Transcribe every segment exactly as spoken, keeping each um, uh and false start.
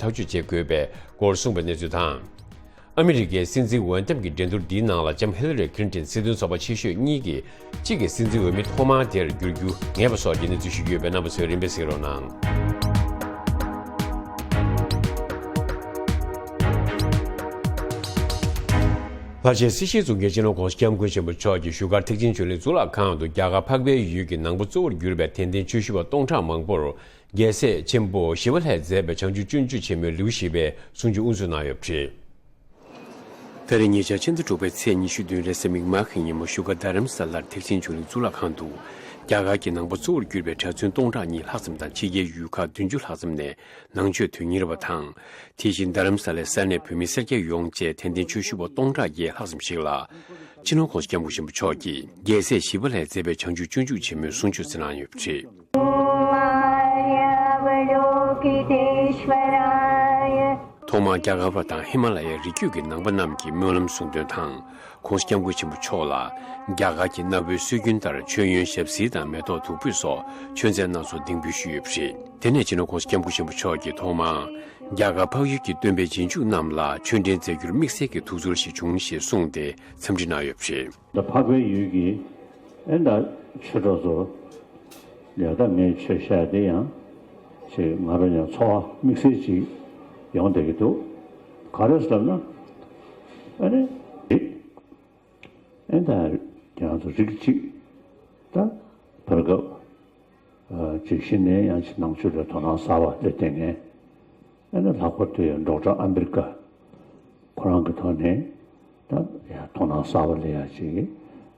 ཐག་གཅོད་བྱེད་དགོས་པའི་སྐོར་གསུངས་པའི་གནས་ཚུལ་དང་། ཨ་མི་རི་ཀའི་སྲིད་འཛིན་འོས་འདེམས་ཀྱི་འགྲན་བསྡུར་འདིའི་ནང་ལ་ལྕམ་ཧི་ལ་རི་ཁི་ལིན་ཏོན་སྲིད་དོན་ཚོགས་པ་ཆེ་ཤོས་གཉིས་ཀྱིས་གཅིག་གིས་སྲིད་འཛིན་འོས་མི་ཐོག་མ་དེར་འགྱུར་རྒྱུ་ངེས་པ་སོགས་ཀྱི་གནས་ཚུལ་ཞིག་ཡོད་པའི་རྣམ་པ་ཚོས་རིམ་པས་གཟིགས་རོགས་གནང་། ལྷར་བཅས་སེ་ཤེལ་གཙུག་རྒྱན་སྤྱི་ནོར་༸གོང་ས་༸སྐྱབས་མགོན་ཆེན་པོ་མཆོག་གིས་བཞུགས་སྒར་ཐེག་ཆེན་ཆོས་གླིང་གཙུག་ལག་ཁང་དུ་རྒྱ་གར་འཕགས་པའི་ཡུལ་གྱི་ནང་པ་གཙོ་བོར་གྱུར་པའི་དད་ལྡན་ཆོས་ཞུ་བ་སྟོང་ཕྲག་མང་པོར། རྒྱལ་སྲས་ཆེན་པོ་ཞི་བ་ལྷས་མཛད་པའི་བྱང་ཆུབ་སྤྱོད་འཇུག་ཆེན་མོའི་ལེའུ་བཞི་པའི་གསུང་ཆོས་དབུ་འཛུགས་གནང་ཡོད་པ་རེད། ད་རེས་ཉེ་ཆར་ཕྱི་ཟླ་དྲུག་པའི་ཚེས་ཉི་ཤུ་བདུན་རེས་གཟའ་མིག་དམར་གྱི་ཉིན་མོ་བཞུགས་སྒར་རྡ་རམ་ས་ལར་ཐེག་ཆེན་ཆོས་གླིང་གཙུག་ལག་ཁང་དུ་རྒྱ་གར་གྱི་ནང་པ་གཙོ་བོར་གྱུར་པའི་གྲྭ་བཙུན་སྟོང་ཕྲག་གཉིས་ལྷག་ཙམ་དང་ཕྱི་རྒྱལ་ཡུལ་ཁག་བདུན་ཅུ་ལྷག་ཙམ་ནས་ནང་ཆོས་དོན་གཉེར་བ་དང་། དེ་བཞིན་རྡ་རམ་ས་ལའི་ས་གནས་བོད་མི་སེར་སྐྱ་ཡོངས་བཅས་དད་ལྡན་ཆོས་ཞུ་བ་སྟོང་ཕྲག་བརྒྱད་ལྷག་ཙམ་ཞིག་ལ། སྤྱི་ནོར་༸གོང་ས་༸སྐྱབས་མགོན་ཆེན་པོ་མཆོག་གིས་རྒྱལ་སྲས་ཞི་བ་ལྷས་མཛད་པའི་བྱང་ཆུབ་སྤྱོད་འཇུག་ཆེན་མོའི་གསུང་ཆོས་གསན་གནང་ཡོད་པ་རེད། ཐོག་མར་རྒྱ་གར་བ་དང་ཧི་མ་ལ་ཡའི་རི་རྒྱུད་ཀྱི་ནང་པ་རྣམས་ཀྱིས་སྨོན་ལམ་གསུང་འདོན་དང་། ༸གོང་ས་༸སྐྱབས་མགོན་ཆེན་པོ་མཆོག་ལ་རྒྱ་གར་གྱི་གནའ་བོའི་སྲོལ་རྒྱུན་ལྟར་མཆོད་ཡོན་ཞབས་བསིལ་དང་མེ་ཏོག་བདུག་སྤོས་སོགས་མཆོད་རྫས་སྣ་ཚོགས་གདན་འབུལ་ཞུས་ཡོད་པ་རེད། དེ་ནས་སྤྱི་ནོར་༸གོང་ས་༸སྐྱབས་མགོན་ཆེན་པོ་མཆོག་གིས་ཐོག་མར་རྒྱ་གར་འཕགས་ཡུལ་གྱི་སྟོན་པའི་རྗེས་འཇུག་རྣམས་ལ་ཆོས་འབྲེལ་མཛད་རྒྱུར་དམིགས་བསལ་གྱི་ཐུགས་ཚོར་ཞིག་བྱུང་ཞེས་གསུངས་ཏེ་འཚམས་འདྲི་གནང་ཡོད་པ་རེད། ད་འཕགས་པའི་ཡུལ་གྱི་ཨེ་ད་ཆོས་གྲོགས་ཚོ་ཡ་ད་ངས་ཆོས་བཤད་དེ་ཡང་ཅིག་ང་རང་ཡང་ཚོར་བ་དམིགས་བསལ་ཅིག་ཡོང་བསྡད་ཀྱི་འདུག་ག་རེ་ཟེར་ན་ཨ་ནི་ཨེ་ད་ང་ཚོ་རིགས་གཅིག་ད་བར་སྐབས་ཅིག་གཞི་ནས་ཡང་ཅིག་ནང་ཆོས་ལ་དོ་སྣང་གསར་བ་སླེབས་བསྡད་མཁན། ཨ་ནི་ལྷག་པར་དུ་ཡང་ཌོག་ཊར་ཨམ་བྷེད་ཀར་ཁོ་རང་གི་ཐོག་ནས་ད་ཡང་དོ་སྣང་གསར་བ་སླེབས་ཡ་ཅིག་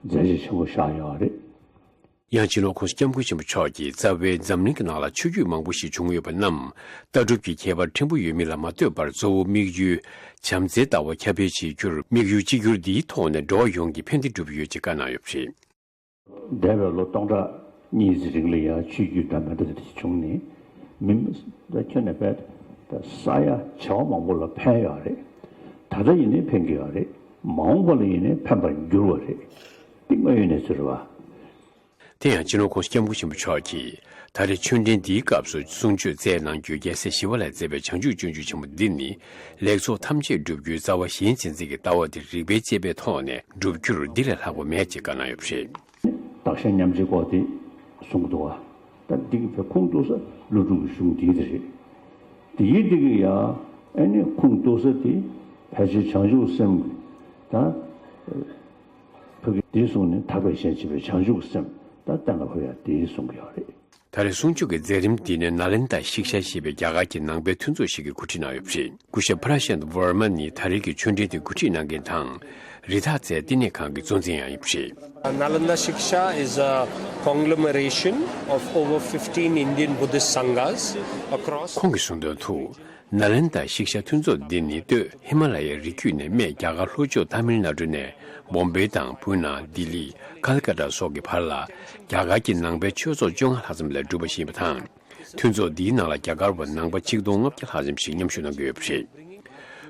མཛད་རྗེས་ཆེན་པོ་བཞག་ཡོད་རེད། ཡང་སྤྱི་ནོར་༸གོང་ས་༸སྐྱབས་མགོན་ཆེན་པོ་མཆོག་གིས་རྩ་བའི་འཛམ་གླིང་གི་ནང་ལ་ཆོས་བརྒྱུད་མང་པོ་ཞིག་བྱུང་ཡོད་པ་རྣམས་ལྟ་གྲུབ་ཀྱི་ཁྱད་པར་ཕྲན་བུ་ཡོད་མིན་ལ་མ་ལྟོས་པར་གཙོ་བོ་དམིགས་ཡུལ་བྱམས་བརྩེའི་ལྟ་བ་ཁྱབ་སྤེལ་བྱེད་རྒྱུར་དམིགས་ཡུལ་གཅིག་གྱུར་འདིའི་ཐོག་ནས་འགྲོ་བ་ཡོངས་ཀྱི་ཕན་བདེ་བསྒྲུབས་ཡོད་ཅེས་བཀའ་གནང་ཡོད་པ་རེད། འདས་པའི་ལོ་སྟོང་ཕྲག་གཉིས་ཀྱི་རིང་ལ་ཡང་ཆོས་བརྒྱུད་འདྲ་མི་འདྲ་དེ་བྱུང་ནས་མི་ད་ཁྱོན་ནས་བས་ད་ས་ཡ་བྱེ་བ་མང་པོ་ལ་ཕན་ཡོད་རེད། ད་ལྟ་ཡིན་ནའི་ཕན་གྱི་ཡོད་རེད། མ་འོངས་པ་ལ་ཡིན་ནའི་ཕན་པར་འགྱུར་བ་རེད། འདི་དངོས་ཡོད་གནས་ཚུལ་རེད་བ། དེ་ཡང་སྤྱི་ནོར་༸གོང་ས་༸སྐྱབས་མགོན་ཆེན་པོ་མཆོག་གིས་ད་རེས་ཆོས་འབྲེལ་འདིའི་སྐབས་སུ་གསུང་ཆོས་སྩལ་གནང་རྒྱུ་རྒྱལ་སྲས་ཞི་བ་ལྷས་མཛད་པའི་བྱང་ཆུབ་སྤྱོད་འཇུག་ཆེན་མོ་འདི་ནི་ལེགས་ཚོགས་ཐམས་ཅད་བསྒྲུབ་རྒྱུའི་རྩ་བ་གཞན་ཆེན་འཛིན་གྱི་ལྟ་བ་དེ་རིགས་པའི་དཔྱད་པའི་ཐོག་ནས་བསྒྲུབ་རྒྱུར་འདི་ལས་ལྷག་པ་མེད་ཅེས་བཀའ་གནང་ཡོད་པ་རེད། བདག་གཞན་མཉམ་བརྗེའི་སྐོར་དེ་གསུང་གི་འདུག་བ། ད་འདི་གི་བས་ཁུངས་གཏུགས་ས་ཀླུ་སྒྲུབ་ཀྱི་གཞུང་འདི་དེ་རེད། དེ་ཡིན་འདི་གི་ཡང་ཨ་ནི་ཁུངས་གཏུགས་ས་དེ་ཕལ་ཆེར་བྱང་ཆུབ་སེམས་ཀྱི་ད་ཕ་གི་དེ་གསུངས་ནས་ཐར་པའི་གཞན་གཅེས་པའི་བྱང་ཆུབ་སེམས་ད་གཏན་ལ་ཕབ་ཡ་དེ་གསུང་གི་ཡོད་རེད། ད་རེས་གསུང་ཆོས་ཀྱི་མཛད་རིམ་འདི་ནི་ནཱ་ལེནྡྲ་ཤིག་ཤ་ཞེས་པའི་རྒྱ་གར་གྱི་ནང་པའི་མཐུན་ཚོགས་ཤིག་གིས་གོ་སྒྲིག་གནང་ཡོད་པ་རེད། སྐུ་ཞབས་Prashant Verma ནི་ད་རེས་ཀྱི་ཆོས་འབྲེལ་དེ་གོ་སྒྲིག་གནང་མཁན་དང་། རི་དྭགས་རྩེ་བསྟི་གནས་ཁང་གི་གཙོ་འཛིན་ཡང་ཡིན་པ་རེད། Nalanda Shiksha is a conglomeration of over fifteen Indian Buddhist Sanghas across ཁོང་གིས་གསུངས་དོན་དུ། ནཱ་ལེནྡྲ་ཤིག་ཤ་མཐུན་ཚོགས་འདི་ནི་སྟོད་ཧི་མ་ལ་ཡའི་རི་རྒྱུད་ནས་སྨད་རྒྱ་གར་ལྷོ་ཕྱོགས་ཏཱ་མིལ་ནཱ་ཌུ་ནས་བོམ་བེ་དང་པུ་ན། ལྡི་ལི། ཀལ་ཀ་ཏ་སོགས་ཀྱི་བར་ལ་རྒྱ་གར་གྱི་ནང་པའི་ཆོས་ཚོགས་བཅོ་ལྔ་ལྷག་ཙམ་ལས་གྲུབ་པ་ཞིག་ཡིན་པ་དང་། མཐུན་ཚོགས་འདིའི་ནང་ལ་རྒྱ་གར་བ་ནང་པ་ཆིག་སྟོང་ལྔ་བརྒྱ་ལྷག་ཙམ་ཞིག་མཉམ་ཞུགས་གནང་གི་ཡོད་པ་རེད།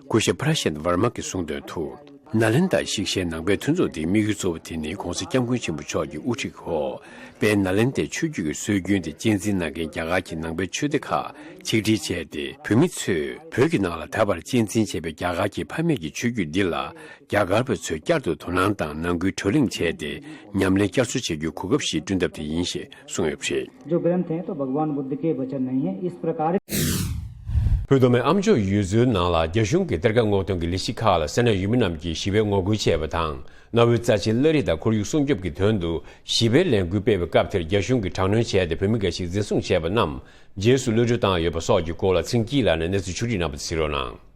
སྐུ་ཞབས་Prashant Verma གིས་གསུངས་དོན་དུ། ནཱ་ལེནྡྲ་ཤིག་ཤའི་ནང་པའི་མཐུན་ཚོགས་འདིའི་དམིགས་ཡུལ་གཙོ་བོ་དེ་ནི་༸གོང་ས་༸སྐྱབས་མགོན་ཆེན་པོ་མཆོག་གི་དབུ་ཁྲིད་འོག་དཔལ་ནཱ་ལེནྡྲའི་ཆོས་བརྒྱུད་ཀྱི་སྲོལ་རྒྱུན་དེ་གཅེས་འཛིན་གནང་མཁན་རྒྱ་གར་གྱི་ནང་པའི་ཆོས་སྡེ་ཁག་ཆིག་སྒྲིལ་བྱས་ཏེ། བོད་མི་ཚོས་བོད་ཀྱི་ནང་ལ་ད་བར་གཅེས་འཛིན་བྱས་པའི་རྒྱ་གར་གྱི་ཕ་མེས་ཀྱི་ཆོས་བརྒྱུད་འདི་ལ་རྒྱ་གར་བ་ཚོས་བསྐྱར་དུ་དོ་སྣང་དང་ནང་ཁུལ་བགྲོ་གླེང་བྱས་ཏེ། ཉམས་ལེན་བསྐྱར་གསོ་བྱེད་རྒྱུའི་གོ་སྐབས་ཤིག་བསྐྲུན་ཐབས་དེ་ཡིན་ཞེས་གསུངས་ཡོད་པ་རེད། जो ग्रंथ हैं तो भगवान बुद्ध के वचन नहीं है, इस प्रकार བོད་མདོ་སྨད་ཨ་མཆོག་ཡུལ་ཚོའི་ནང་ལ་རྒྱ་གཞུང་གི་གཏེར་ཁ་སྔོག་འདོན་གྱི་ལས་གཞི་ཁག་ལ་ས་གནས་ཡུལ་མི་རྣམས་ཀྱིས་ཞི་བའི་ངོ་རྒོལ་བྱས་པ་དང་། གནའ་བོའི་རྩ་ཆེའི་བླ་རི་དང་ཁོར་ཡུག་སྲུང་སྐྱོབ་ཀྱི་དོན་དུ་ཞི་བའི་ལས་འགུལ་སྤེལ་བའི་སྐབས་དེར་རྒྱ་གཞུང་གིས་དྲག་གནོན་བྱས་ཏེ་བོད་མི་འགའ་ཞིག་འཛིན་བཟུང་བྱས་པ་རྣམས་རྗེས་སུ་གློད་གྲོལ་བཏང་ཡོད་པ་སོགས་ཀྱི་སྐོར་ལ་ཚེ་རིང་སྐྱིད་ལགས་ནས་གནས་ཚུལ་ཕྱོགས་སྒྲིག་གནང་བ་དེ་གཟིགས་རོགས་གནང་།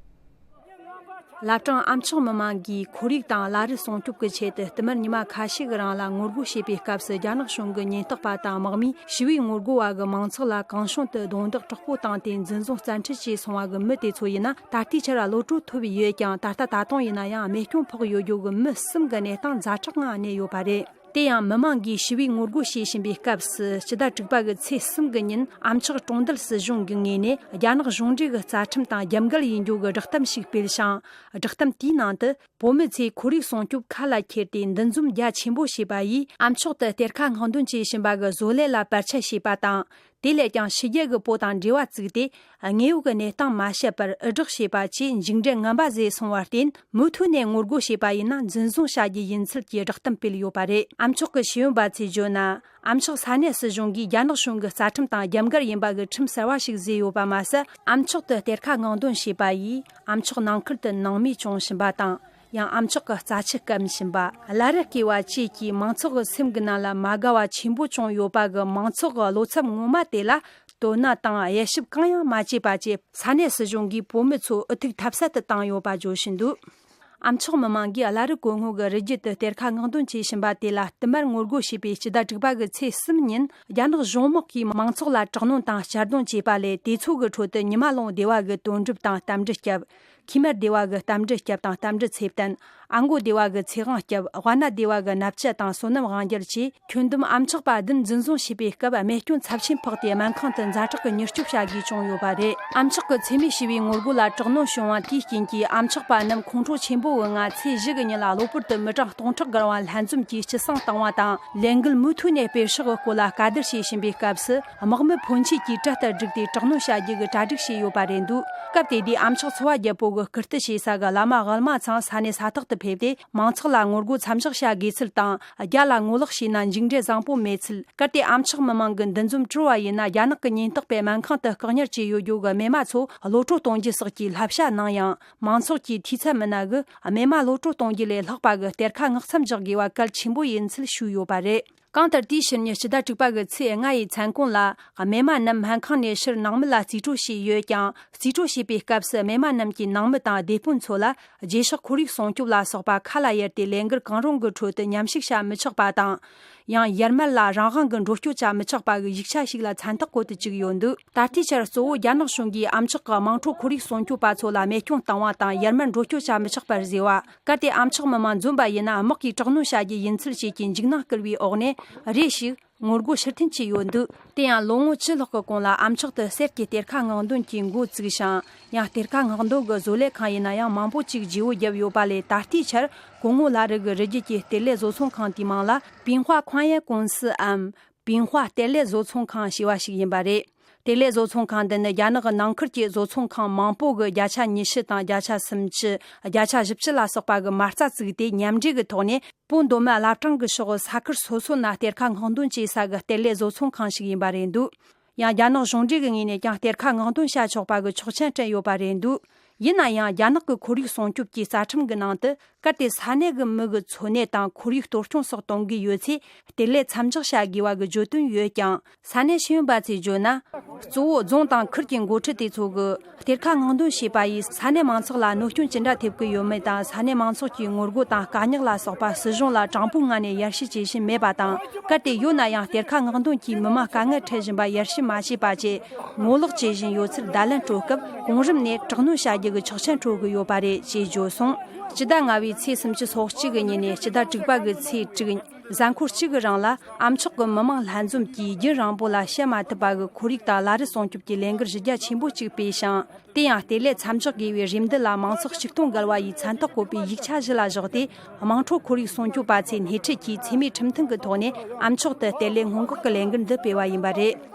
བླ་བྲང་ཨ་མཆོག་མི་མང་གིས་ཁོར་ཡུག་དང་བླ་རི་སྲུང་སྐྱོབ་ཀྱི་ཆེད་དུ་བསྟུད་མར་ཉི་མ་ཁ་ཤས་ཀྱི་རིང་ལ་ངོ་རྒོལ་བྱེད་པའི་སྐབས་སུ། རྒྱ་ནག་གཞུང་གི་ཉེན་རྟོག་པ་དང་དམག་མིས་ཞི་བའི་ངོ་རྒོལ་བ་གི་མང་ཚོགས་ལ་གང་བྱུང་དུ་རྡུང་རྡེག་དྲག་པོ་བཏང་སྟེ་འཛིན་བཟུང་བཙན་ཁྲིད་བྱས་སོང་བ་གི་མི་དེ་ཚོ་ཡིན་ན། ད་ལྟའི་ཆར་གློད་གྲོལ་ཐོབ་ཡོད་ཀྱང་། ད་ལྟ་ད་དུང་ཡིན་ན་ཡང་རྨས་སྐྱོན་ཕོག་ཡོད་རྒྱུ་གི་མི་གསུམ་གི་གནས་སྟངས་ཛ་དྲག་ངང་གནས་ཡོད་པ་རེད། དེ་ཡང་མི་མང་གིས་ཞི་བའི་ངོ་རྒོལ་བྱེད་བཞིན་པའི་སྐབས་སུ། སྤྱི་ཟླ་དྲུག་པ་གི་ཚེས་གསུམ་གི་ཉིན་ཨ་མཆོག་གྲོང་རྡལ་སྲིད་གཞུང་གི་ངོས་ནས་རྒྱ་ནག་གཞུང་འབྲེལ་གྱི་རྩ་ཁྲིམས་དང་རྒྱབ་འགལ་ཡིན་རྒྱུ་གི་བསྒྲགས་གཏམ་ཞིག་སྤེལ་ཞིང་། བསྒྲགས་གཏམ་དེའི་ནང་དུ། བོད་མི་ཚོས་ཁོར་ཡུག་སྲུང་སྐྱོབ་ཁ་ལ་འཁྱེར་ཏེ་འདུ་འཛོམས་རྒྱ་ཆེན་པོ་བྱས་པ་ཡིས། ཨ་མཆོག་ཏུ་གཏེར་ཁ་སྔོག་འདོན་བྱེད་བཞིན་པ་གི་བཟོ་ལས་ལ་བར་ཆད་བྱས་པ་དང་། དེ་ལས་ཀྱང་ཕྱི་རྒྱལ་གྱི་བོད་དང་འབྲེལ་བ་བཙུགས་ཏེ། དངོས་ཡོད་ཀྱི་གནས་སྟངས་མ་བཤད་པར་དབུ་སྒྲགས་བྱས་པ་བཅས་མཇུག་འབྲས་ངན་པ་བཟོས་སོང་བར་བརྟེན། མུ་མཐུད་ནས་ངོ་རྒོལ་བྱས་པ་ཡིན་ན་འཛིན་བཟུང་བྱ་རྒྱུ་ཡིན་ཚུལ་གྱི་བསྒྲགས་གཏམ་སྤེལ་ཡོད་པ་རེད། ཨ་མཆོག་གི་ཤེས་ཡོན་པ་ཚོས་བརྗོད་ན། ཨ་མཆོག་ས་གནས་སྲིད་གཞུང་གིས་རྒྱ་ནག་གཞུང་གི་རྩ་ཁྲིམས་དང་རྒྱབ་འགལ་ཡིན་པ་གི་ཁྲིམས་གསར་བ་ཞིག་བཟོས་ཡོད་པ་མ་ཟད། ཨ་མཆོག་ཏུ་གཏེར་ཁ་མངགས་འདོན་བྱས་པ་ཡིས། ཨ་མཆོག་ནང་ཁུལ་དུ་ནང་མི་བྱུང་བཞིན་པ་དང་། ཡང་ཨ་མཆོག་གི་རྩ་ཆུ་སྐམ་བཞིན་པ། བླ་རི་བསྐོས་པ་བཅས་ཀྱིས་མང་ཚོགས་ཀྱི་སེམས་ཀྱི་ནང་ལ་མ་དགའ་བ་ཆེན་པོ་བྱུང་ཡོད་པ་གི་མང་ཚོགས་ཀྱི་བློ་འཚབ་ངོ་མ་དེ་ལ་དོ་སྣང་དང་དབྱེ་ཞིབ་གང་ཡང་མ་བྱས་པ་བཅས། ས་གནས་སྲིད་གཞུང་གིས་བོད་མི་ཚོ་འུ་ཐུག་ཐབས་ཟད་དུ་བཏང་ཡོད་པ་བརྗོད་བཞིན་འདུག་ཨ་མཆོག་མི་མང་གིས་བླ་རི་གོང་ངོ་གི་རི་རྒྱུད་དུ་གཏེར་ཁ་མངགས་འདོན་བྱེད་བཞིན་པ་དེ་ལ་བསྟུད་མར་ངོ་རྒོལ་བྱས་པའི་སྤྱི་ཟླ་དྲུག་པ་གི་ཚེས་གསུམ་ཉིན། རྒྱ་ནག་གཞུང་དམག་གིས་མང་ཚོགས་ལ་དྲག་གནོན་དང་གཅར་རྡུང་བྱས་པ་ལས། དེ་ཚོ་གི་ཁྲོད་དུ་ཉི་མ་ལོང་སྡེ་བ་གི་དོན་གྲུབ་དང་རྟ་མགྲིན་སྐྱབས། ཁེ་མར་སྡེ་བ་གི་རྟ་མགྲིན་སྐྱབས་དང་རྟ་མགྲིན་ཚེ་བརྟན། ཨ་མགོ་སྡེ་བ་གི་ཚེ་དབང་སྐྱབས། དབའ་ན་སྡེ་བ་གི་ནབ་ཅ་དང་བསོད་ནམས་དབང་རྒྱལ་བཅས་ཁྱོན་བསྡོམས་ཨ་མཆོག་པ་བདུན་འཛིན་བཟུང་བྱས་པའི་སྐབས། རྨས་སྐྱོན་ཚབས་ཆེན་ཕོག་སྟེ་སྨན་ཁང་དུ་ཛ་དྲག་གི་མྱུར་སྐྱོབ་བྱ་དགོས་བྱུང་ཡོད་པ་རེད། ཨ་མཆོག་གི་འཚེ་མེད་ཞི་བའི་ངོ་རྒོལ་ལ་དྲག་གནོན་བྱུང་བ་དེའི་རྐྱེན་གྱིས། ཨ་མཆོག་པ་རྣམས་ཁོང་ཁྲོ་ཆེན་པོ་གི་ངང་ཚེས་བཞི་གི་ཉིན་ལ་གློ་བུར་དུ་མི་གྲངས་སྟོང་ཕྲག་བརྒལ་བ་ལྷན་འཛོམས་ཀྱིས་སྤྱི་བསང་བཏང་བ་དང་། ལས་འགུལ་མུ་མཐུད་ནས་སྤེལ་ཕྱོགས་ཀྱི་སྐོར་ལ་བཀའ་བསྡུར་བྱེད་བཞིན་པའི་སྐབས་སུ། དམག་མི་ཕོན་ཆེ་གིས་གྲལ་ལྟར་བསྒྲིགས་ཏེ་དྲག་གནོན་བྱ་རྒྱུ་གི་གྲ་སྒྲིག་བྱས་ཡོད་པ་རེད་འདུག་སྐབས་དེ་དུས་ཨ་མཆོག་ཚོ་བ་རྒྱལ་པོ་གི་བཀུར་སྟི་བྱེད་ས་གི་བླ་མ་དབུ་མ་ཚང་ས་གནས་ས་ཐོག་ཏུ་ཕེབས་ཏེ། མང་ཚོགས་ལ་ངོ་རྒོལ་མཚམས་བཞག་བྱ་དགོས་ཚུལ་དང་། རྒྱ་ལ་ངོ་ལོག་བྱས་ན་མཇུག་འབྲས་བཟང་པོ་མེད་ཚུལ། གལ་ཏེ་ཨ་མཆོག་མི་མང་གི་འདུ་འཛོམས་བཀྲོལ་བ་ཡིན་ན། རྒྱ་ནག་གི་ཉེན་རྟོག་པས་སྨན་ཁང་དུ་བཀག་ཉར་བྱས་ཡོད་རྒྱུ་གི་རྨས་མ་ཚོ་གློད་བཀྲོལ་གཏོང་རྒྱུ་སོགས་ཀྱི་བསླབ་བྱ་གནང་ཡང་། མང་ཚོགས་ཀྱིས་འཐུས་ཚབ་མི་སྣ་གིས་རྨས་མ་གློད་བཀྲོལ་གཏོང་རྒྱུ་ལས་ལྷག་པ་གི་གཏེར་ཁ་མངགས་མཚམས་འཇོག་དགོས་པ་གལ་ཆེན་པོ་ཡིན་ཚུལ་ཞུས་ཡོད་པ་རེད། གང་ལྟར། དེའི་ཕྱི་ཉིན་སྤྱི་ཟླ་དྲུག་པ་གི་ཚེས་ལྔ་ཡི་མཚན་གུང་ལ། རྨས་མ་རྣམས་སྨན་ཁང་ནས་ཕྱིར་ནང་མི་ལ་རྩིས་སྤྲོད་བྱས་ཡོད་ཀྱང་། རྩིས་སྤྲོད་བྱས་པའི་སྐབས་སུ་རྨས་མ་རྣམས་ཀྱི་ནང་མི་དང་སྡེ་དཔོན་ཚོ་ལ། རྗེས་ཕྱོགས་ཁོར་ཡུག་སྲུང་སྐྱོབ་ལ་སོགས་པ་ཁ་ལ་གཡར་ཏེ། ལས་འགུལ་གང་རུང་གི་ཁྲོད་དུ་མཉམ་ཞུགས་བྱ་མི་ཆོག་པ་དང་། ཡང་ཡར་མར་ལ་རང་དབང་གི་འགྲོ་སྐྱོད་བྱ་མི་ཆོག་པ་གི་ཡིག་ཆ་ཞིག་ལ་མཚན་རྟགས་བཀོད་དུ་བཅུག་ཡོད་འདུག་ད་ལྟའི་ཆར་གཙོ་བོ་རྒྱ་ནག་གཞུང་གིས་ཨ་མཆོག་གི་དམངས་ཁྲོད་ཁོར་ཡུག་སྲུང་སྐྱོབ་པ་ཚོ་ལ་རྨས་སྐྱོན་བཏང་བ་དང་། ཡར་མར་འགྲོ་སྐྱོད་བྱ་མི་ཆོག་པར་བཟོས་པ། གལ་ཏེ་ཨ་མཆོག་མི་མང་འཛོམས་པ་ཡིན་ན། དམག་གིས་དྲག་གནོན་བྱ་རྒྱུ་ཡིན་ཚུལ་བཅས་ཀྱི་འཇིགས་སྣང་སྐུལ་བའི་འོག་ནས། རེ་ཞིག་ངོ་རྒོལ་ཕྱིར་འཐེན་བྱས་ཡོད་འདུག་དེ་ཡང་ལོ་ངོ་བཅུ་ལྷག་གི་གོང་ལ་ཨ་མཆོག་ཏུ་གསེར་གྱི་གཏེར་ཁ་མངགས་འདོན་གྱིས་འགོ་བཙུགས་ཤིང་། ཡང་གཏེར་ཁ་མངགས་འདོན་གྱི་བཟོ་ལས་ཁང་ཡིན་ན་ཡང་མང་པོ་ཅིག་བརྗེ་བོ་བརྒྱབ་ཡོད་པ་ལས། ད་ལྟའི་ཆར་གོང་ངོ་ལ་རི་གི་རི་རྒྱུད་ཀྱི་གཏེར་ལས་བཟོ་ཚོང་ཁང་དེའི་མིང་ལ་པིང་ཧྭ་ཁང་ཡན་ཀུང་སི་འམ། པིང་ཧྭ་གཏེར་ལས་བཟོ་ཚོང་ཁང་ཞེས་པ་ཞིག་ཡིན་པ་རེད། གཏེར་ལས་བཟོ་ཚོང་ཁང་འདི་ནི་རྒྱ་ནག་གི་ནང་ཁུལ་གྱི་བཟོ་ཚོང་ཁང་མང་པོ་གི་བརྒྱ་ཆ་ཉི་ཤུ་དང་བརྒྱ་ཆ་སུམ་ཅུ། བརྒྱ་ཆ་བཞི་བཅུ་ལ་སོགས་པ་གི་མ་རྩ་བཙུགས་ཏེ། མཉམ་འབྲེལ་གྱི་ཐོག་ནས་བོད་མདོ་སྨད་བླ་བྲང་གི་ཕྱོགས་ས་ཁུལ་སོ་སོ་ན་གཏེར་ཁ་མངགས་འདོན་བྱེད་ས་གི་གཏེར་ལས་བཟོ་ཚོང་ཁང་ཞིག་ཡིན་པ་རེད་འདུག་ཡང་རྒྱ་ནག་གཞུང་འབྲེལ་གྱི་ངོས་ནས་ཀྱང་གཏེར་ཁ་མངགས་འདོན་བྱ་ཆོག་པ་གི་ཆོག་མཆན་སྤྲད་ཡོད་པ་རེད་འདུག་ཡིན་ན་ཡང་རྒྱ་ནག་གི་ཁོར་ཡུག་སྲུང་སྐྱོབ་ཀྱི་རྩ་ཁྲིམས་ཀྱི་ནང་དུ། གལ་ཏེ་ས་གནས་ཀྱི་མི་གི་འཚོ་གནས་དང་ཁོར་ཡུག་གཏོར་སྐྱོན་སོགས་གཏོང་གི་ཡོད་ཚེ། གཏེར་ལས་མཚམས་འཇོག་བྱ་དགོས་པ་གི་བརྗོད་དོན་ཡོད་ཀྱང་། ས་གནས་ཤེས་ཡོན་པ་ཚོས་བརྗོད་ན། གཙོ་བོ་རྫོང་དང་ཁུལ་གྱི་འགོ་ཁྲིད་དེ་ཚོ་གིས་གཏེར་ཁ་མངགས་འདོན་བྱས་པ་ཡིས་ས་གནས་མང་ཚོགས་ལ་གནོད་སྐྱོན་ཅི་འདྲ་ཐེབས་ཀྱི་ཡོད་མེད་དང་། ས་གནས་མང་ཚོགས་ཀྱི་ངོ་རྒོལ་དང་དཀའ་རྙོག་ལ་སོགས་པ་སྲིད་གཞུང་ལ་དྲང་པོའི་ངང་ནས་ཡར་ཞུ་བྱེད་བཞིན་མེད་པ་དང་། གལ་ཏེ་ཡོད་ན་ཡང་གཏེར་ཁ་མངགས་འདོན་གྱིས་མི་མང་དཀའ་ངལ་འཕྲད་བཞིན་པ་ཡར་ཞུ་མ་བྱས་པ་བཅས་ངོ་ལོག་བྱེད་བཞིན་ཡོད་ཚུལ་བརྡ་ལན་སྤྲོད་སྐབས། གོང་རིམ་ནས་དྲག་གནོན་བྱ་རྒྱུ་གི་ཆོག་མཆན་སྤྲོད་ཀྱི་ཡོད་པ་རེད་ཅེས་བརྗོད་སོང་། སྤྱི་ཟླ་ལྔ་བའི་ཚེས་སུམ་ཅུ་སོ་གཅིག་གི་ཉིན་ནས་སྤྱི་ཟླ་དྲུག་པ་གི་ཚེས་དྲུག་གཟའ་འཁོར་གཅིག་གི་རིང་ལ། ཨ་མཆོག་གི་མི་མང་ལྷན་འཛོམས་ཀྱིས་རྒྱུན་རིང་པོ་ལ་བཤད་མ་ཐུབ་པ་གི་ཁོར་ཡུག་དང་བླ་རི་སྲུང་སྐྱོབ་ཀྱི་ལས་འགུལ་གཞི་རྒྱ་ཆེན་པོ་གཅིག་སྤེལ་ཞིང་། དེ་ཡང་གཏེར་ལས་མཚམས་འཇོག་དགོས་པའི་རེ་འདུན་ལ་མང་ཚོགས་ཆིག་སྟོང་བརྒལ་བ་ཡིས་མཚན་རྟགས་བཀོད་པའི་ཡིག་ཆ་གཞི་ལ་བཞག་སྟེ། དམངས་ཁྲོད་ཁོར་ཡུག་སྲུང་སྐྱོབ་པ་ཚོས་སྣེ་ཁྲིད་ཀྱིས་འཚེ་མེད་ཁྲིམས་མཐུན་གྱི་ཐོག་ནས་ཨ་མཆོག་ཏུ་གཏེར་ལས་སྔོན་འགོག་གི་ལས་འགུལ་འདི་སྤེལ་བ་ཡིན་པ་རེད།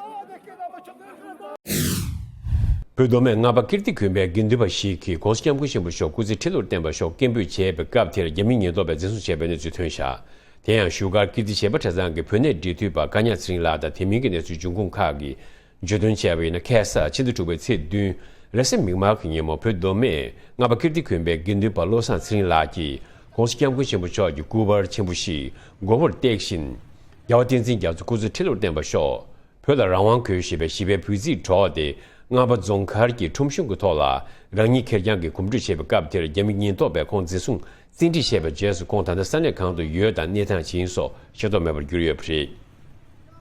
བོད་མདོ་སྨད་རྔ་པ་ཀིརྟི་དགོན་པའི་དགེ་འདུན་པ་ཞིག་གིས་༸གོང་ས་༸སྐྱབས་མགོན་ཆེན་པོ་མཆོག་སྐུ་ཚེ་ཁྲི་ལོར་བརྟན་པར་ཤོག་སྐད་འབོད་བྱས་པའི་སྐབས་དེར་རྒྱ་མིའི་ཉེན་རྟོག་པས་འཛིན་བཟུང་བྱས་པའི་གནས་ཚུལ་ཐོན་བཞག་དེ་ཡང་བཞུགས་སྒར་ཀིརྟི་བྱེས་པ་གྲྭ་ཚང་གི་བོད་གནས་འབྲེལ་མཐུད་པ་ཀ་ཉག་ཚེ་རིང་ལགས་དང་དེ་མིན་གྱི་གནས་ཚུལ་འབྱུང་ཁུངས་ཁག་གིས་བརྗོད་དོན་བྱས་པ་ཡིན་ན། ཁ་སང་ཕྱི་ཟླ་དྲུག་པའི་ཚེས་བདུན་རེས་གཟའ་མིག་དམར་གྱི་ཉིན་མོ། བོད་མདོ་སྨད་རྔ་པ་ཀིརྟི་དགོན་པའི་དགེ་འདུན་པ་བློ་བཟང་ཚེ་རིང་ལགས་ཀྱིས་༸གོང་ས་༸སྐྱབས་མགོན་ཆེན་པོ་མཆོག་གི་སྐུ་པར་ཆེན་པོ་ཞིག་མགོ་བོར་བཏེགས་བཞིན། རྒྱལ་བ་བསྟན་འཛིན་རྒྱ་མཚོ་སྐུ་ཚེ་ཁྲི་ལོར་བརྟན་པར་ཤོག་བོད་ལ་རང་དབང་དགོས་ཞེས་པའི་ཞི་བའི་འབོད་ཚིག་སྒྲོག་སྟེ། རྔ་པ་རྫོང་མཁར་གྱི་ཁྲོམ་གཞུང་གི་ཐོག་ལ་རང་ཉིད་ཁེར་རྐྱང་གིས་གོམ་བགྲོད་བྱས་པའི་སྐབས་དེར་རྒྱ་མི་ཉེན་རྟོག་པས་ཁོང་འཛིན་བཟུང་བཙན་ཁྲིད་བྱས་པའི་རྗེས་སུ། ཁོང་ད་ལྟ་ས་གནས་གང་དུ་ཡོད་དང་གནས་སྟངས་ཇི་ཡིན་སོགས་ཤེས་རྟོགས་མེད་པར་གྱུར་ཡོད་པ་རེད།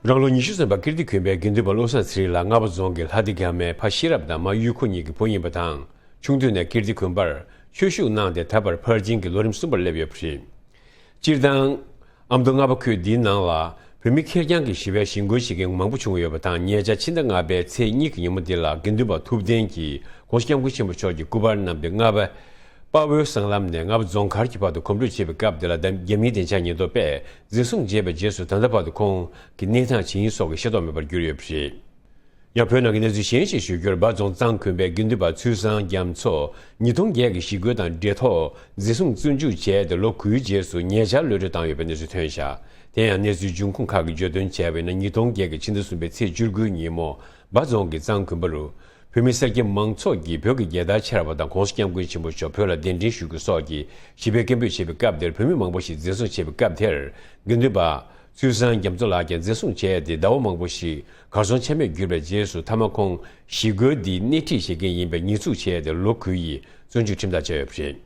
རང་ལོ་ཉི་ཤུ་སོན་པ་ཀིརྟི་དགོན་པའི་དགེ་འདུན་པ་བློ་བཟང་ཚེ་རིང་ལགས་རྔ་པ་རྫོང་གི་ལྷ་སྡེ་དགའ་མའི་ཕ་ཤེས་རབ་དང་མ་གཡུ་ཁོ་གཉིས་ཀྱི་བུ་ཡིན་པ་དང་། ཆུང་དུས་ནས་ཀིརྟི་དགོན་པར་ཆོས་ཞུགས་གནང་སྟེ། ད་བར་ཕར་ཕྱིན་གྱི་ལོ་རིམ་གསུམ་པར་སླེབས་ཡོད་པ་རེད། སྤྱིར་བཏང་། ཨ་མདོ་རྔ་པ་ཁུལ་འདིའི་ནང་ལ་བོད་མི་ཁེར་རྐྱང་གིས་ཞི་བའི་གཞིས་འགོ་ཞིག་གི་མང་པོ་བྱུང་ཡོད་པ་དང་། ཉེ་ཆར་ཕྱི་ཟླ་ལྔ་པའི་ཚེས་གཉིས་ཀྱི་ཉིན་མོ་འདི་ལ་དགེ་འདུན་པ་ཐུབ་བསྟན་གྱིས་༸གོང་ས་༸སྐྱབས་མགོན་ཆེན་པོ་མཆོག་གི་སྐུ་པར་བསྣམས་ཏེ། རྔ་པ་དཔའ་བོའི་སྲང་ལམ་ནས་རྔ་པ་རྫོང་མཁར་གྱི་བར་དུ་གོམ་བགྲོད་བྱེད་པའི་སྐབས་དེ་ལ། རྒྱ་མིའི་བདེ་འཇགས་ཉེན་རྟོག་པས་འཛིན་བཟུང་བྱས་པའི་རྗེས་སུ། ད་ལྟ་བར་དུ་ཁོང་གི་གནས་སྟངས་ཇི་ཡིན་སོགས་ཀྱི་ཤེས་རྟོགས་མེད་པར་གྱུར་ཡོད་པ་རེད། ཡང་བོད་ནང་གི་གནས་ཚུལ་གཞན་ཞིག་ཞུ་རྒྱུར། འབའ་རྫོང་གཙང་དགོན་པའི་དགེ་འདུན་པ་ཚུལ་བཟང་རྒྱ་མཚོ་ཉིས་སྟོང་བརྒྱད་ཀྱི་ཞི་རྒོལ་དང་འབྲེལ་ཐོག་འཛིན་བཟུང་བཙོན་འཇུག་བྱས་ཏེ་ལོ་དགུའི་རྗེས་སུ་ཉེ་ཆར་གློད་གྲོལ་བཏང་ཡོད་པའི་གནས་ཚུལ་ཐོན་བཞག་དེ་ཡང་གནས་ཚུལ་འབྱུང་ཁུངས་ཁག་གིས་བརྗོད་དོན་བྱས་པ་ཡིན་ན། ཉིས་སྟོང་བརྒྱད་ཀྱི་ཕྱི་ཟླ་གསུམ་པའི་ཚེས་བཅུ་དགུའི་ཉིན་མོ། འབའ་རྫོང་གི་གཙང་དགོན་པ་རུ། བོད་མི་སེར་སྐྱ་མང་ཚོགས་ཀྱིས་བོད་ཀྱི་རྒྱལ་དར་འཕྱར་བ་དང་། ྋགོང་ས་ྋསྐྱབས་མགོན་ཆེན་པོ་མཆོག་བོད་ལ་གདན་འདྲེན་ཞུ་རྒྱུ་སོགས་ཀྱི་ཞི་བའི་སྐད་འབོད་བྱས་པའི་སྐབས་དེར། བོད་མི་མང་པོ་ཞིག་འཛིན་བཟུང་བྱས་པའི་སྐབས་དེར། དགེ་འདུན་པ་ཚུལ་བཟང་རྒྱ་མཚོ་ལགས་ཀྱང་འཛིན་བཟུང་བྱས་ཏེ་ཟླ་བ་མང་པོ་ཞིག་གར་སོང་ཆ་མེད་གྱུར་པའི་རྗེས་སུ། མཐའ་མ་ཁོང་ཞི་རྒོལ་འདིའི་སྣེ་ཁྲིད་བྱེད་མཁན་ཡིན་པའི་ཉེས་འཛུགས་བྱས་ཏེ་ལོ་དགུ་ཡི་བཙོན་འཇུག་ཁྲིམས་ཐག་བཅད་ཡོད་པ་རེད།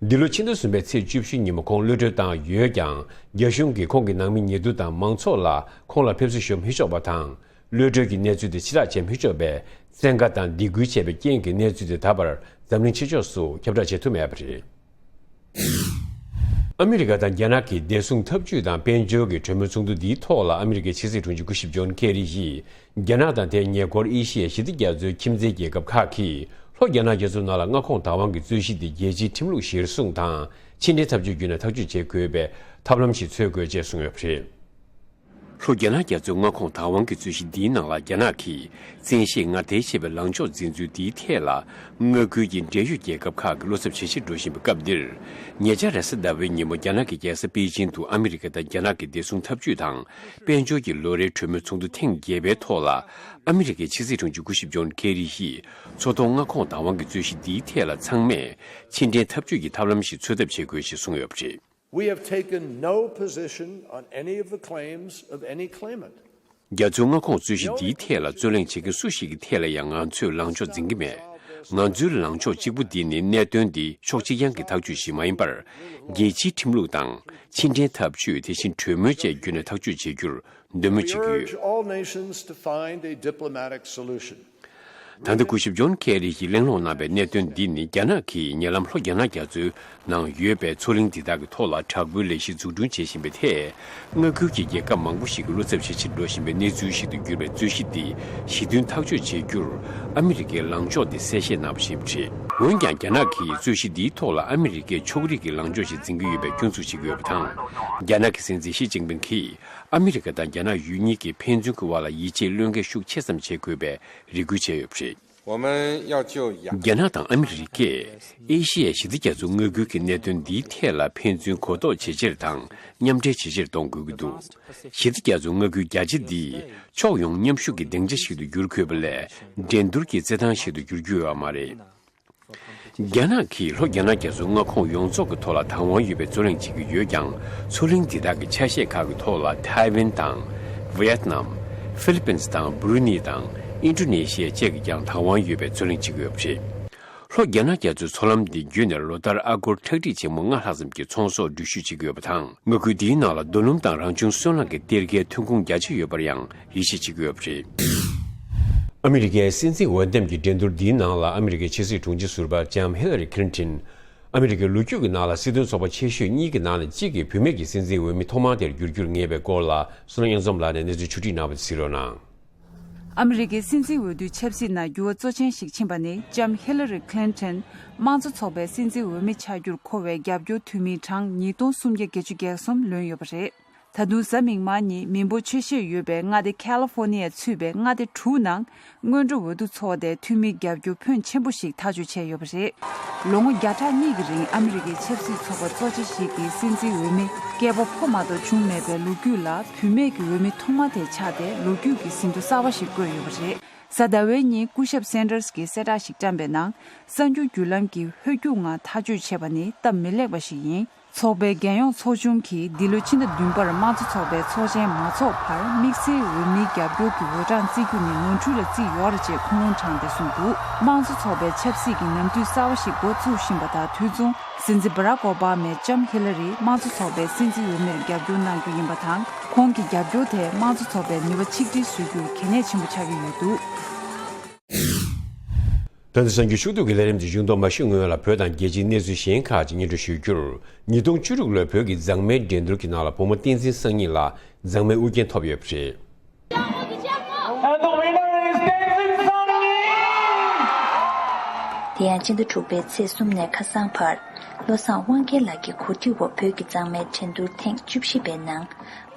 འདི་ལོ་ཕྱི་ཟླ་གསུམ་པའི་ཚེས་བཅུ་བཞི་ཉིན་མོ་ཁོང་གློད་གྲོལ་བཏང་ཡོད་ཀྱང་། རྒྱ་གཞུང་གིས་ཁོང་གི་ནང་མི་ཉེ་དུ་དང་མང་ཚོགས་ལ་ཁོང་ལ་ཕེབས་བསུ་ཞུ་མི་ཆོག་པ་དང་། གློད་གྲོལ་གྱི་གནས་ཚུལ་དེ་ཕྱིར་བསྒྲགས་བྱེད་མི་ཆོག་པའི་བཙན་བཀའ་དང་སྡིགས་སྐུལ་བྱས་པའི་རྐྱེན་གྱིས། གནས་ཚུལ་དེ་ད་བར་འཛམ་གླིང་ཕྱི་ཕྱོགས་སུ་ཁྱབ་བསྒྲགས་བྱེད་ཐུབ་མེད་པ་རེད། ཨ་མི་རི་ཀ་དང་རྒྱ་ནག་གི་བདེ་སྲུང་འཐབ་ཇུས་དང་དཔལ་འབྱོར་གྱི་གྲོས་མོལ་ཚོགས་འདུ་འདིའི་ཐོག་ལ། ཨ་མི་རི་ཀའི་ཕྱི་སྲིད་དྲུང་ཆེ་སྐུ་ཞབས་ཇོན་ཁེ་རི་ཡིས། རྒྱ་ནག་དང་དེའི་ཉེ་འཁོར་ཨེ་ཤི་ཡའི་ཞི་བདེ་རྒྱ་མཚོའི་ཁྱིམ་མཚེས་རྒྱལ་ཁབ་ཁག་གིས། ལྷོ་རྒྱ་ནག་རྒྱ་མཚོ་ནང་ལ་མངའ་ཁོངས་བདག་དབང་གི་རྩོད་གཞི་འདི་རྒྱལ་སྤྱིའི་ཁྲིམས་ལུགས་གཞིར་བཟུང་དང་། ཕྱི་འབྲེལ་འཐབ་ཇུས་བརྒྱུད་ནས་ཐག་གཅོད་བྱེད་དགོས་པའི་ཐབས་ལམ་ཞིག་འཚོལ་དགོས་ཅེས་གསུངས་ཡོད་པ་རེད། ལྷོ་རྒྱ་ནག་རྒྱ་མཚོའི་མངའ་ཁོངས་བདག་དབང་གི་རྩོད་གཞི་འདིའི་ནང་ལ། རྒྱ་ནག་གིས་བཙན་ཤེད་ངར་ཐལ་ཆེ་བའི་ལངས་ཕྱོགས་འཛིན་ཚུལ་འདིའི་ཐད་ལ། མངའ་ཁུལ་གྱི་འབྲེལ་ཡོད་རྒྱལ་ཁབ་ཁག་གིས་བློ་འཚབ་ཇེ་ཆེར་འགྲོ་བཞིན་པའི་སྐབས་འདིར། ཉེ་ཆར་རེས་གཟའ་ཟླ་བའི་ཉིན་མོ་རྒྱ་ནག་གི་རྒྱལ་ས་པེ་ཅིང་དུ་ཨ་མི་རི་ཀ་དང་རྒྱ་ནག་གི་བདེ་སྲུང་འཐབ་ཇུས་དང་དཔལ་འབྱོར་གྱི་ལོ་རེའི་གྲོས་མོལ་ཚོགས་འདུ་ཐེངས་བརྒྱད་པའི་ཐོག་ལ། ཨ་མི་རི་ཀའི་ཕྱི་སྲིད་དྲུང་ཆེ་སྐུ་ཞབས་ཇོན་ཁེ་རི་ཡིས། མཚོ་ཐོག་མངའ་ཁོངས་བདག་དབང་གི་རྩོད་གཞི་འདིའི་ཐད་ལ། ཚང་མས་ཕྱི་འབྲེལ་འཐབ་ཇུས་ཀྱི་ཐབས་ལམ་ཞིག་འཚོལ་ཐབས་བྱེད་དགོས་ཞེས་གསུངས་ཡོད་པ་རེད། We have taken no position on any of the claims of any claimant. རྒྱ་མཚོའི་མངའ་ཁོངས་རྩོད་གཞི་འདིའི་ཐད་ལ་རྩོད་གླེང་བྱེད་མཁན་སུ་ཞིག་གི་ཐད་ལ་ཡང་ང་ཚོས་ལངས་ཕྱོགས་འཛིན་གྱི་མེད། ང་ཚོའི་ལངས་ཕྱོགས་གཅིག་པུ་འདི་ནི། གནད་དོན་འདི་ཕྱོགས་གཅིག་རྐྱང་གི་ཐག་གཅོད་ཞིག་མ་ཡིན་པར། རྒྱལ་སྤྱིའི་ཁྲིམས་ལུགས་དང་། ཕྱི་འབྲེལ་འཐབ་ཇུས། དེ་བཞིན་གྲོས་མོལ་བཅས་བརྒྱུད་ནས་ཐག་གཅོད་བྱེད་རྒྱུར་འདོད་མོས་བྱེད་ཀྱི་ཡོད། We urge all nations to find a diplomatic solution. ད་ལྟ་སྐུ་ཞབས་ཇོན་ཁེ་རི་ཡིས་གླེང་སློང་གནང་བའི་གནད་དོན་འདི་ནི། རྒྱ་ནག་གིས་ཉེ་ལམ་ལྷོ་རྒྱ་ནག་རྒྱ་མཚོའི་ནང་ཡོད་པའི་མཚོ་གླིང་འདི་དག་གི་ཐོག་ལ་དྲག་པོའི་ལས་གཞི་འཛུགས་སྐྲུན་བྱེད་བཞིན་པའི་ཐད། མངའ་ཁུལ་གྱི་རྒྱལ་ཁབ་མང་པོ་ཞིག་གི་བློ་འཚབ་ཇེ་ཆེར་འགྲོ་བཞིན་པའི་གནས་ཚུལ་ཞིག་ཏུ་གྱུར་པའི་རྩོད་གཞི་འདི་ཞི་མཐུན་ཐག་གཅོད་བྱེད་རྒྱུར་ཨ་མི་རི་ཀའི་ལངས་ཕྱོགས་འདི་གསལ་བཤད་གནང་བ་ཞིག་རེད། འོན་ཀྱང་། རྒྱ་ནག་གིས་རྩོད་གཞི་འདིའི་ཐོག་ལ་ཨ་མི་རི་ཀའི་ཕྱོགས་རིས་ཀྱི་ལངས་ཕྱོགས་ཤིག་འཛིན་གྱི་ཡོད་པའི་སྐྱོན་འཛུགས་བྱེད་ཀྱི་ཡོད་པ་དང་། རྒྱ་ནག་གི་སྲིད་འཛིན་ཞི་ཅིན་ཕིང་གིས། ཨ་མི་རི་ཀ་དང་རྒྱ་ནག་ཡུལ་གཉིས་ཀྱི་ཕན་ཚུན་གྱི་དབར་ལ་ཡིད་ཆེས་བློས་འགེལ་ཤུགས་ཆེ་ཙམ་བྱེད་དགོས་པའི་རེ་སྐུལ་བྱས་ཡོད་པ་རེད། 我们要就亚 རྒྱ་ནག་དང་ཨ་མི་རི་ཀས་ཨེ་ཤི་ཡའི་ཞི་བདེ་རྒྱ་མཚོ་མངའ་ཁུལ་གྱི་གནད་དོན་འདིའི་ཐད་ལ་ཕན་ཚུན་གོ་རྟོགས་ཇེ་ཆེར་དང་མཉམ་འབྲེལ་ཇེ་ཆེར་གཏོང་དགོས་ཀྱི་འདུག་ཞི་བདེ་རྒྱ་མཚོ་མངའ་ཁུལ་རྒྱ་ཆེ་འདི་ཕྱོགས་ཡོངས་མཉམ་ཞུགས་ཀྱི་སྡིངས་ཆ་ཞིག་ཏུ་འགྱུར་དགོས་པ་ལས། འགྲན་བསྡུར་གྱི་རྩེད་ཐང་ཞིག་ཏུ་འགྱུར་རྒྱུ་ཡོད་མ་རེད། རྒྱ་ནག་གིས་ལྷོ་རྒྱ་ནག་རྒྱ་མཚོའི་མངའ་ཁོངས་ཡོངས་རྫོགས་ཀྱི་ཐོག་ལ་དང་དབང་ཡོད་པའི་རྩོད་གླེང་བྱེད་ཀྱི་ཡོད་ཀྱང་། མཚོ་གླིང་འདི་དག་གི་ཆ་ཤས་ཁག་གི་ཐོག་ལ་ཐའེ་ཝན་དང་། ཝི་ཡེད་ནམ། ཧྥི་ལི་པིན་དང་། སྦུ་རུ་ནི་དང་། ཨིན་ཌོ་ནེ་ཤི་ཡ་བཅས་ཀྱིས་ཀྱང་དང་དབང་ཡོད་པའི་རྩོད་གླེང་བྱེད་ཀྱི་ཡོད་པ་རེད། ལྷོ་རྒྱ་ནག་རྒྱ་མཚོའི་མཚོ་ལམ་འདི་བརྒྱུད་ནས་ལོ་ལྟར་ཨ་སྒོར་ཁྲག་ཁྲིག་ཆེན་མོ་ལྔ་ལྷག་ཙམ་གྱི་ཚོང་ཟོག་འགྲུལ་བཞུད་བྱེད་ཀྱི་ཡོད་པ་དང་། མངའ་ཁུལ་འདིའི་ནང་ལ་རྡོ་སྣུམ་དང་རང་བྱུང་སོལ་རླངས་ཀྱི་གཏེར་ཁའི་ཐོན་ཁུངས་རྒྱ་ཆེ་ཡོད་པར་ཡང་ཡིད་ཆེས་བྱེད་ཀྱི་ཡོད་པ་རེད། ཨ་མི་རི་ཀའི་སྲིད་འཛིན་འོས་འདེམས་ཀྱི་འགྲན་བསྡུར་འདིའི་ནང་ལ། ཨ་མི་རི་ཀའི་ཕྱི་སྲིད་དྲུང་ཆེ་ཟུར་པ་ལྕམ་ཧི་ལ་རི་ཁི་ལིན་ཏོན། ཨ་མི་རི་ཀའི་ལོ་རྒྱུས་ཀྱི་ནང་ལ་སྲིད་དོན་ཚོགས་པ་ཆེ་ཤོས་གཉིས་ཀྱི་ནང་ནས་གཅིག་གིས་བུད་མེད་ཀྱི་སྲིད་འཛིན་འོས་མི་ཐོག་མ་དེར་འགྱུར་རྒྱུར་ངེས་པའི་སྐོར་ལ། བསོད་ནམས་དབྱངས་འཛོམས་ལགས་ནས་གནས་ཚུལ་ཕྱོགས་བསྒྲིགས་གནང་བ་དེ་གཟིགས་རོགས་གནང་། ཨ་མི་རི་ཀའི་སྲིད་འཛིན་འོས་བསྡུའི་ཆབ་སྲིད་ནང་འགྱུར་བ་གཙོ་ཆེན་ཞིག་ཕྱིན་པ་ནི། ལྕམ་ཧི་ལ་རི་ཁི་ལིན་ཏོན་དམངས་གཙོ་ཚོགས་པའི་སྲིད་འཛིན་འོས་མི་ཆགས་རྒྱུར་མཁོ་བའི་རྒྱབ་སྐྱོར་འཐུས་མིའི་གྲངས་ཉིས་སྟོང་སུམ་བརྒྱ་བརྒྱད་ཅུ་གྱ་གསུམ་ལོན་ཡོད་པ་རེད། ད་དུང་གཟའ་མིག་དམར་ཉིན་མི་འབོར་ཆེ་ཤོས་ཡོད་པའི་མངའ་སྡེ་ཁ་ལི་ཧྥོ་ནི་ཡ་ཚུད་པའི་མངའ་སྡེ་དྲུག་ནང་སྔོན་འགྲོ་འོས་བསྡུ་ཚོགས་ཏེ་འཐུས་མིའི་རྒྱབ་སྐྱོར་ཕོན་ཆེན་པོ་ཞིག་ཐག་གཅོད་བྱས་ཡོད་པ་རེད། ལོ་ངོ་བརྒྱ་ཕྲག་གཉིས་ཀྱི་རིང་ཨ་མི་རི་ཀའི་ཆབ་སྲིད་ཚོགས་པ་གཙོ་ཆེ་ཞིག་གི་སྲིད་འཛིན་འོས་མི་སྐྱེས་པ་ཕོ་མ་གཏོགས་བྱུང་མེད་པའི་ལོ་རྒྱུས་ལ། བུད་མེད་ཀྱི་འོས་མི་ཐོག་མ་དེ་ཆགས་ཏེ་ལོ་རྒྱུས་ཀྱི་ཟིན་ཐོ་གསར་བ་ཞིག་བཀོད་ཡོད་པ་རེད། གཟའ་ཟླ་བའི་ཉིན་སྐུ་ཞབས་སན་ཏར་སི་གིས་གསལ་བསྒྲགས་ཤིག་བཀྲམ་པའི་ནང་། གསར་འགྱུར་བརྒྱུད་ལམ་གྱིས་ཧོལ་རྒྱུག་ངང་ཐག་གཅོད་བྱས་པ་ནི་སྟབས་མི་ལེགས་པ་ཞིག་ཡིན། ཚོགས་པའི་རྒྱལ་ཡོངས་ཚོགས་ཆུང་གིས་འདི་ལོའི་ཕྱི་ཟླ་བདུན་པར་དམངས་གཙོ་ཚོགས་པའི་ཚོགས་ཆེན་མ་འཚོགས་བར་དམིགས་བསལ་འོས་མིའི་རྒྱབ་སྐྱོར་གྱི་འོས་གྲངས་བརྩི་རྒྱུ་ནི་ནོར་འཁྲུལ་ལ་བརྩིས་ཡོད་རེད་ཅེས་ཁུངས་ལུང་དྲངས་ཏེ་གསུངས་འདུག་དམངས་གཙོ་ཚོགས་པའི་ཆབ་སྲིད་ཀྱི་ནམ་དུས་གསར་བ་ཞིག་འགོ་བཙུགས་བཞིན་པ་དང་དུས་མཚུངས། སྲིད་འཛིན་བྷ་རག་ཨོ་བྷ་མས་ལྕམ་ཧི་ལ་རི་དམངས་གཙོ་ཚོགས་པའི་སྲིད་འཛིན་འོས་མིར་རྒྱབ་སྐྱོར་གནང་རྒྱུ་ཡིན་པ་དང་། ཁོང་གི་རྒྱབ་སྐྱོར་དེས་དམངས་གཙོ་ཚོགས་པའི་ནུས་པ་ཆིག་སྒྲིལ་བཟོ་རྒྱུར་གལ་གནད་ཆེན་པོ་ཆགས་ཀྱི་ཡོད་འདུག་ད་ལྟ་གསར་འགྱུར་ཕྱོགས་བསྡུས་ཀྱི་ལས་རིམ་དེ་མཇུག་བསྡོམས་མ་ཞུས་སྔོན་ལ། བོད་དང་རྒྱལ་སྤྱིའི་གནས་ཚུལ་གཞན་ཁག་ཅིག་སྙན་སྒྲོན་ཞུ་རྒྱུར། ཉིས་སྟོང་བཅུ་དྲུག་ལོའི་བོད་ཀྱི་མཛངས་མའི་འགྲན་བསྡུར་གྱི་ནང་ལ་བུ་མོ་བསྟན་འཛིན་སང་ཉིན་ལགས་མཛངས་མའི་དབུ་རྒྱན་ཐོབ་ཡོད་པ་རེད། And the winner is Tenzin Sangni! དེ་ཡང་སྤྱི་ཟླ་དྲུག་པའི་ཚེས་གསུམ་ནས་ཁ་སང་བར། བློ་བཟང་དབང་རྒྱལ་ལགས་ཀྱི་གོ་སྒྲིག་འོག་བོད་ཀྱི་གཙང་མའི་འགྲན་བསྡུར་ཐེངས་བཅུ་བཞི་པའི་ནང་།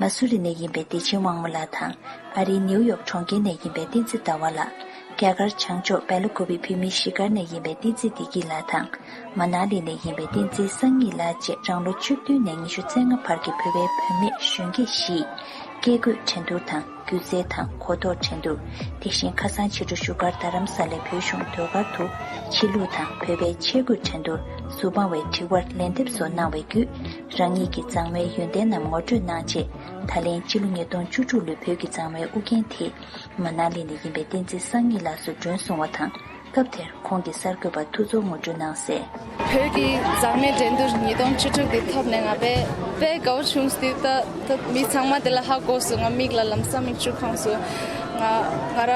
མ་སུ་རི་ནས་ཡིན་པའི་བདེ་ཆེན་དབང་མོ་ལགས་དང་། ཨ་རིའི་ནེའུ་ཡོག་གྲོང་ཁྱེར་ནས་ཡིན་པའི་བསྟན་འཛིན་ཟླ་བ་ལགས། རྒྱ་གར་བྱང་ཕྱོགས་སྦེལ་ཀོབ་བོད་མིའི་གཞིས་སྒར་ནས་ཡིན་པའི་བསྟན་འཛིན་བདེ་སྐྱིད་ལགས་དང་། མ་ན་ལི་ནས་ཡིན་པའི་བསྟན་འཛིན་སངས་ཉིན་ལགས་བཅས་རང་ལོ་བཅུ་བདུན་ནས་ཉི་ཤུ་རྩ་ལྔ་བར་གྱི་བོད་པའི་བུད་མེད་གཞོན་སྐྱེས་བཞིས། སྐྱེ་དགུའི་འགྲན་བསྡུར་དང་། སྒྱུ་རྩལ་དང་། གོ་རྟོགས་འགྲན་བསྡུར། དེ་བཞིན་ཁ་སང་ཕྱི་དྲོ་བཞུགས་སྒར་རྡ་རམ་ས་ལའི་བོད་གཞུང་ཟློས་གར་དུ། ཆོས་ལུགས་དང་བོད་པའི་ཆས་གོས་འགྲན་བསྡུར། གཟུ་དཔང་བའི་དྲི་བར་ལན་འདེབས་སོགས་གནང་བའི་བརྒྱུད། རང་ཉིད་ཀྱི་གཙང་མའི་ཡོན་ཏན་རྣམས་ངོ་སྤྲོད་གནང་རྗེས། ད་ལན་ཕྱི་ལོ་ཉིས་སྟོང་བཅུ་དྲུག་ལོའི་བོད་ཀྱི་གཙང་མའི་དབུ་རྒྱན་དེ། མ་ན་ལི་ནས་ཡིན་པའི་བསྟན་འཛིན་སངས་ཉིན་ལགས་སུ་སྒྲོན་སོང་བ་དང་། སྐབས་དེར་ཁོང་གིས་གསར་འགོད་པར་ཐུགས་ཚོར་ངོ་སྤྲོད་གནང་གསལ། བོད་ཀྱི་གཙང་མའི་འགྲན་བསྡུར་ཉིས་སྟོང་བཅུ་དྲུག་འདི་ཐོབ་ནས་ང་དཔེ་དཔེ་དགའ་བོ་བྱུང་སྟེ། ད་ད་མི་ཚང་མ་དེ་ལ་ཧ་གོ་སོང་། ང་མིག་ལ་ལམ་སང་མིག་ཆུ་འཕངས་སོང་། ང་ང་ར་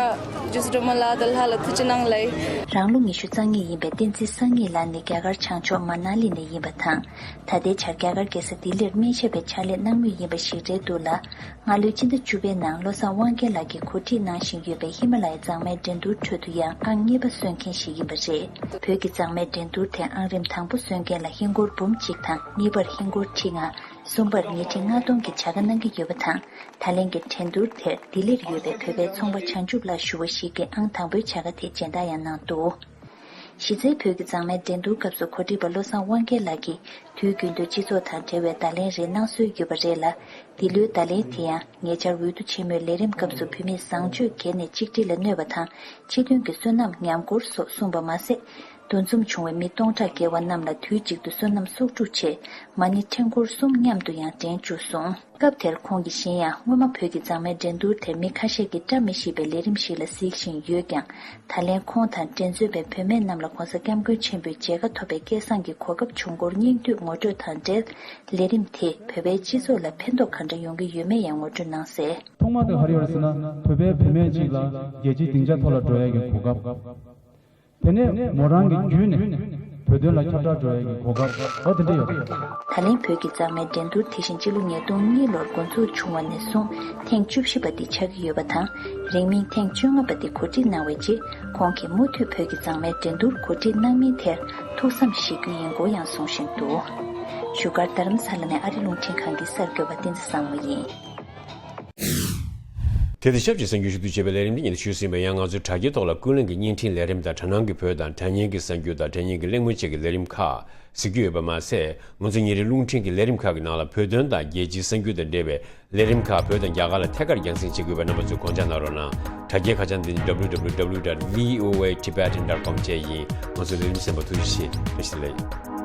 ཇུ་སི་སྒྲོལ་མ་ལགས་དང་ལྷ་ལ་ཐུགས་རྗེ་གནང་ལབ། རང་ལོ་ཉི་ཤུ་རྩ་གཉིས་ཡིན་པའི་བསྟན་འཛིན་སངས་ཉིན་ལགས་ནི་རྒྱ་གར་བྱང་ཕྱོགས་མ་ན་ལི་ནས་ཡིན་པ་དང་། ད་ལྟའི་ཆར་རྒྱ་གར་རྒྱལ་ས་ལྡི་ལིར་སྨན་ཞབས་པའི་ཕྱག་ལས་གནང་མུས་ཡིན་པ་ཞིག་རེད་འདུག་ལ། སྔ་ལོའི་སྤྱི་ཟླ་བཅུ་པའི་ནང་བློ་བཟང་དབང་རྒྱལ་ལགས་ཀྱིས་གོ་སྒྲིག་གནང་བཞིན་ཡོད་པའི་ཧི་མ་ལ་ཡའི་གཙང་མའི་འགྲན་བསྡུར་ཁྲོད་དུ་ཡང་ཨང་གཉིས་པ་སོན་མཁན་ཞིག་ཡིན་པ་རེད། བོད་ཀྱི་གཙང་མའི་འགྲན་བསྡུར་དེ་ཨང་རིམ་དང་པོ་སོན་མཁན་ལ་ཧིན་སྒོར་འབུམ་གཅིག་དང་། གཉིས་པར་ཧིན་སྒོར་ཁྲི་ལྔ། གསུམ་པར་ཉིས་ཁྲི་ལྔ་སྟོང་གི་བྱ་དགའ་གནང་གི་ཡོད་པ་དང་། ད་ལན་གྱི་འགྲན་བསྡུར་དེར་ལྡི་ལིར་ཡོད་པའི་བོད་པའི་ཚོང་པ་བྱང་ཆུབ་ལགས་ཞུ་བ་ཞིག་གིས་ཨང་དང་པོའི་བྱ་དགའ་དེ་སྦྱིན་བདག་ཡང་གནང་འདུག་གཞི་རྩའི་བོད་ཀྱི་གཙང་མའི་འགྲན་བསྡུར་སྐབས་སུ་གོ་སྒྲིག་པ་བློ་བཟང་དབང་རྒྱལ་ལགས་ཀྱིས་དུས་རྒྱུན་དུ་སྤྱི་ཚོགས་དང་འབྲེལ་བའི་བརྡ་ལན་རེ་གནང་སྲོལ་ཡོད་པ་རེད་ལ། འདི་ལོའི་བརྡ་ལན་དེ་ཡང་ཉེ་ཆར་འོས་བསྡུ་ཆེན་མོའི་ལས་རིམ་སྐབས་སུ་བོད་མིས་བཟང་སྤྱོད་སྒེར་ནས་གཅིག་སྒྲིལ་ལ་གནོད་པ་དང་། སྤྱི་དོན་གྱི་བསོད་ནམས་ཉམས་སྐོར་སོགས་གསུངས་པ་མ་ཟད། འདུ་འཛོམས་བྱུང་བའི་མི་སྟོང་ཕྲག་བརྒལ་བ་རྣམས་ལ་དུས་གཅིག་ཏུ་བསོད་ནམས་གསོག་སྒྲུབ་ཆེད་མ་ཎི་ཕྲེང་སྐོར་གསུམ་མཉམ་དུ་ཡང་སྒྲེང་བཅུག་སོང་། སྐབས་དེར་ཁོང་གིས་གཞན་ཡང་སྔོན་མ་བོད་ཀྱི་གཙང་མའི་འགྲན་བསྡུར་དེ་མི་ཁ་ཤས་ཀྱིས་བཀྲ་མི་ཤིས་པའི་ལས་རིམ་ཞིག་ལ་གཟིགས་བཞིན་ཡོད་ཀྱང་། ད་ལན་ཁོང་དང་འགྲན་རྩོད་པའི་བུད་མེད་རྣམས་ལ་༸གོང་ས་༸སྐྱབས་མགོན་ཆེན་པོས་མཇལ་ཁ་ཐོབ་པའི་སྐལ་བཟང་གི་གོ་སྐབས་བྱུང་སྐོར་སྙིང་བསྡུས་ངོ་སྤྲོད་དང་འབྲེལ། ལས་རིམ་དེས་བོད་པའི་སྤྱི་ཚོགས་ལ་ཕན་ཐོགས་གང་འདྲ་ཡོང་གི་ཡོད་མེད་ཡང་ངོ་སྤྲོད་གནང་གསལ། ཐོག་མ་དེ་ག་རེ་ཡོད་རེད་ཟེར་ན། བོད་པའི་བུད་མེད་ཅིག་ལ་རྒྱལ་སྤྱིའི་སྡིངས་ཆ་ཐོག་ལ་འགྲོ་ཡག་གི་གོ་སྐབས། དེ་ནས་མོ་རང་གི་བརྒྱུད་ནས་བོད་དོན་ལ་ཁྱབ་བསྒྲགས་འགྲོ་ཡག་གི་གོ་སྐབས་འོ་དེ་འདྲ་ཡོད་རེད། ད་ལན་བོད་ཀྱི་གཙང་མའི་འགྲན་བསྡུར་དེ་བཞིན་སྤྱི་ལོ་ཉིས་སྟོང་གཉིས་ལོར་འགོ་འཛུགས་བྱུང་བ་ནས་བཟུང་ཐེངས་བཅུ་བཞི་པ་འདི་ཆགས་ཀྱི་ཡོད་པ་དང་། རིང་མིན་ཐེངས་བཅོ་ལྔ་པ་འདི་གོ་སྒྲིག་གནང་བའི་རྗེས། ཁོང་གིས་མུ་མཐུད་བོད་ཀྱི་གཙང་མའི་འགྲན་བསྡུར་གོ་སྒྲིག་གནང་མིན་དེར་ཐུགས་བསམ་བཞེས་རྒྱུ་ཡིན་སྐོར་ཡང་གསུང་བཞིན་འདུག་བཞུགས་སྒར་རྡ་རམ་ས་ལ་ནས་ཨ་རི་རླུང་འཕྲིན་ཁང་གི་གསར་འགོད་པ་བསྟན་འཛིན་བཟང་མོ་ཡིན། དེ་དང་ཆབས་ཅིག་གསར་འགྱུར་ཞུ་གཏུག་བྱེད་པའི་ལས་རིམ་འདི་ཉིད་དུ་ཞུས་ཟིན་པ་ཡང་། ང་ཚོའི་དྲ་རྒྱའི་ཐོག་ལ་ཀུན་གླེང་གི་བརྙན་འཕྲིན་ལས་རིམ་དང་། དྲ་སྙིང་གི་བོད་དང་། དྲ་སྙིང་གི་གླེང་མོལ་བཅས་ཀྱི་ལས་རིམ་ཁག་གཟིགས་རྒྱུ་ཡོད་པ་མ་ཟད། ང་ཚོའི་ཉིན་རེའི་རླུང་འཕྲིན་གྱི་ལས་རིམ་ཁག་གི་ནང་ལ་བོད་དོན་དང་རྒྱལ་སྤྱིའི་གསར་འགྱུར་དང་འབྲེལ་བའི་ལས་རིམ་ཁག་བོད་དང་རྒྱ་གར་ལ་ཐད་ཀར་རྒྱང་སྲིང་བྱེད་དགོས་པའི་རྣམ་པ་ཚོས་དགོངས་འཇགས་གནང་རོགས་གནང་། དྲ་རྒྱའི་ཁ་བྱང་འདི་ནི་www dot voatibetan dot com བཅས་ཡིན། ང་ཚོའི་ལས་རིམ་གསན་པར་ཐུགས་རྗེ་ཆེ། བཀྲ་ཤིས་བདེ་ལེགས།